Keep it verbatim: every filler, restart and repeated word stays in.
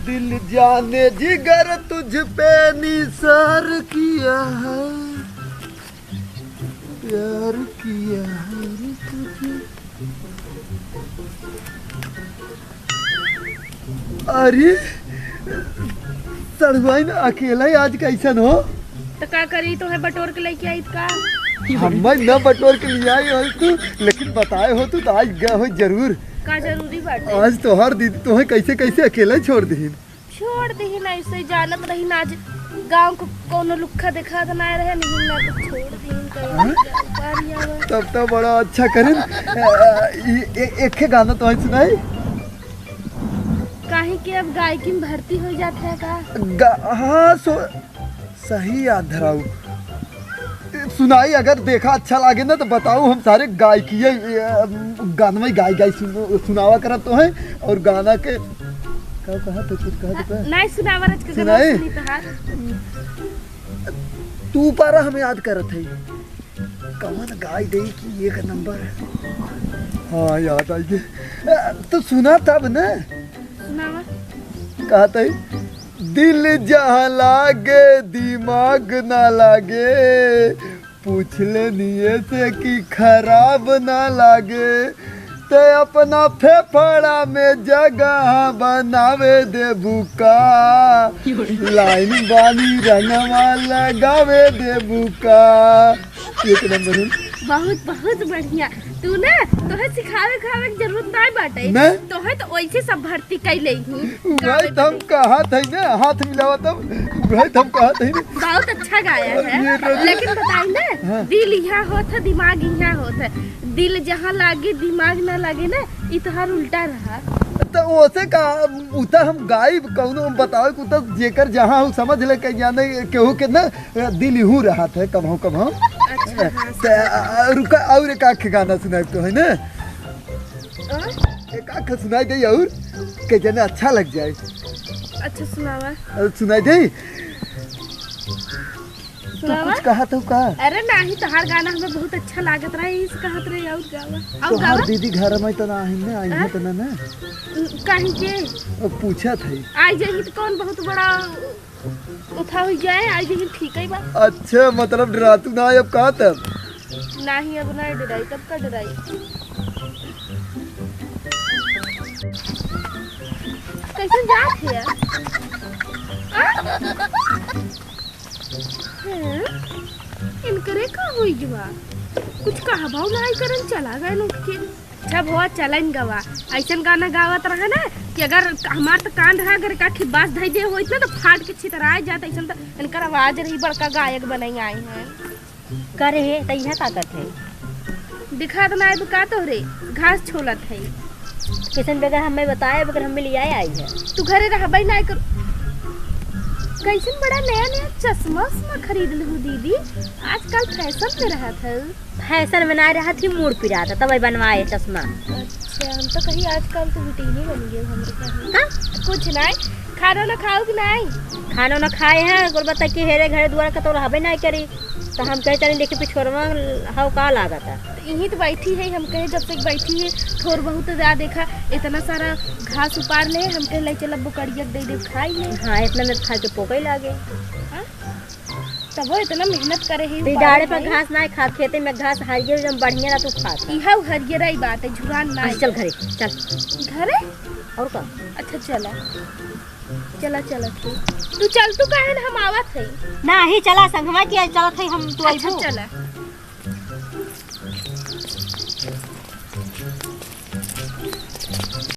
दिल जाने जिगर तुझ पे निसार किया है, प्यार किया है रे तुझे। अरे सड़ुआइन, अकेला ही आज कैसन हो? तो का करी, तोहे बटोर के लेके आई का? हमें न बटोर के ले आई हो तू, लेकिन बताए हो तू तो आज गए हो जरूर। का जरूरी बाटे? आज तोहार दीदी तोहे कैसे कैसे अकेला ही छोड़ दीन। छोड़ दीन, ऐसे ही जानत रही ना, आज गाँव को कोनो लुक्खा देखा तो ना रहे, नहीं ना तो छोड़ दीन, कहीं हाँ? बारी आवा। तब तो बड़ा अच्छा करेन। अ, ई, ए, एक गाना तोहे सुनाई। काहे कि अब गायकी में भर्ती हो जात है का? गा-, हाँ, सो, सही याद धराऊ। सुनाई, अगर देखा अच्छा लागे ना तो बताऊ, हम सारे गायकीय, अ, गानवा ही गाई गाई सुन-, सुनावा करत तो हैं। और गाना के का कहा तो कुछ कहा तो नहीं सुनावा रच के सुनाई? गाना सुनी तोहार। तू पारा हम याद करत है। कवन गाय देई कि एक नंबर। हाँ, याद आई गे। अ, तो सुना तब न। सुनावा। कहत है, दिल जहाँ लागे, दिमाग ना लागे, पूछ लेनिए से कि खराब ना लागे, ते अपना फेफड़ा में जगह बनावे देबू का, लाइन बानी रंगवा लगावे देबू का। एक नंबर है। बहुत, बहुत बढ़िया। तू ना, तोहे सिखावे खावे के जरूरत नाई बाटे। नहीं। तोहे तो वैसे सब भर्ती कई लेई हूँ। वही तो हम कहत है ना, हाथ मिलावा तब, वही तो हम कहत है ना। बहुत अच्छा गाया है। ये तो लेकिन बताई ना, हाँ। दिल यहाँ होत है, दिमाग यहाँ होत है। दिल जहाँ लागे, दिमाग ना लागे ना, ई तोहार उल्टा रहा। तो ओसे का, उ त हम गाइब, कौनो हम बतावे के, उ त जेकर जहाँ हो समझ ले, के जाने केहू के ना दिल इहू रहत है कबहूँ कबहूँ। अच्छा, हाँ, त, समझ गई। आ, रुका, और एक आखे गाना सुनाइब तो है ना? हाँ? एक आखे सुनाई दे और के जाने अच्छा लग जाए। अच्छा, सुनावा। और सुनाई दे। तू सुनावा। कुछ कहत हो का? अरे नाही, तोहार गाना हमें बहुत अच्छा लागत रहा, इस कहत रहे और गावा। और तोहार गावा। दीदी घर में तो ना आई ना, आई हाँ? तो ना ना। काहे के? अब पूछत है। आई जाही तो कौन बहुत बड़ा उठा हो जाए, आई जाही ठीक है बा। अच्छा, मतलब डरातू ना है अब का तब? नाही, अब ना डराई, तब का डराई? कैसे जात है? आ? हैं? इनकरे का होई गवा? कुछ कहबाऊ नाही करन, चला गए उठ के। अच्छा भवा, चलन गवा। ऐसन गाना गावत रहा ना कि अगर हमार तो कान रहा, अगर का बास धई दे होइत ना तो फाट के छितराए जात। ऐसन तो इनकर आवाज रही, बड़का गायक बनई आए हैं। करे है, त इहाँ का करत है? दिखात ना आइब का तोहरे, घास छोलत है। कैसन बगैर हमें बताए, बगैर हमें लियाए आई है। तू घरे रहबे ना कर। कैसन बड़ा नया नया चश्मा उश्मा खरीद लहू दीदी, आजकल फैशन में रहत है। फैशन में ना रहत ही, मूड पिरात है, तब बनवाए चश्मा। अच्छा, हम तो कहीं आजकल तो बिटिनी बन गए हमरे कहीं। हाँ? कुछ नहीं, खाना ना खाओ कि नहीं? खाना ना खाए हैं, गुरबत के हेरे घरे दुआर का तो रहबे नहीं करी। तो हम कहे, "चली देखे पिछोरवा हव का लागत है।" तो यहीं तो बैठी है, हम कहे, "जब तक बैठी है, थोर बहुत जा देखा, इतना सारा घास उपार ले, हम कहे, ले चल, अब बोकड़िया के दे दे, खाई ले।" हाँ, इतना में खा के पोकई लागे। हाँ? तब वो इतना मेहनत करे ही, तो ई उपारे डाड़े पर है। घास ना खात, खेते में घास हरियर एकदम बढ़िया रहा, तू खात है। इहा हरियर ही बात है, झुरान ना अच्छा, चल है। घरे, चल। घरे? और का? अच्छा, चला। चला, चला, ठीक। तू चल, तू काहे ना, हम आवत है। नाही, चला, संगवा के चलत है हम, तू अच्छा, अइबू। चला।